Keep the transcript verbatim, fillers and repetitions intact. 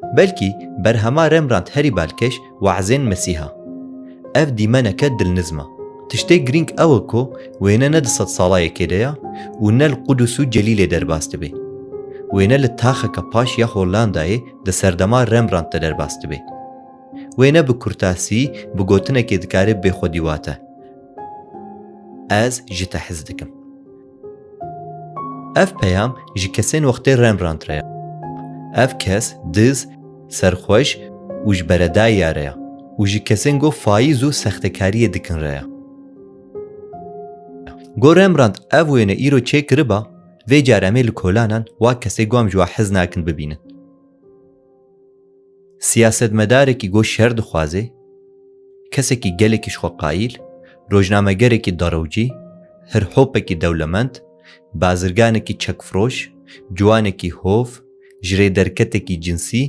Belkî berhema Rembrandt herî balkêş wazên Mesîha. Ev dîmeneke dilnizm e. Tiştê girîng ew e ku wêne ne di sedsala yekê de ye û ne li Qudus û Celîlê derbas dibe. Wêne li taxeke paş ya Hollandayê di serdema Rembrandt de derbas dibe. Wêne bi kurtasî bi gotinekê dikare bê xwedî wate. Ez ji te hez dikim. Ev peyam ji kesên wextê Rembrandt re ye. Ev kes diz, serxweş û ji beredayî re ye û ji kesên ku fayîz û sextekariyê dikin re ye. Go Rembrandt ev wêne îro çêkiriba, vê car em ê li kolanan wa kesê ku em ji wa hez nakin bibînin. Siyasetmedarekî go şer dixwaze, kesekî gelekî ji xwe qayîl, rojnamegerekî darewcî, hirhopekî dewlemend, bazirganekî çekfiroş, ciwanekî hov, ji rê derketekî cinsî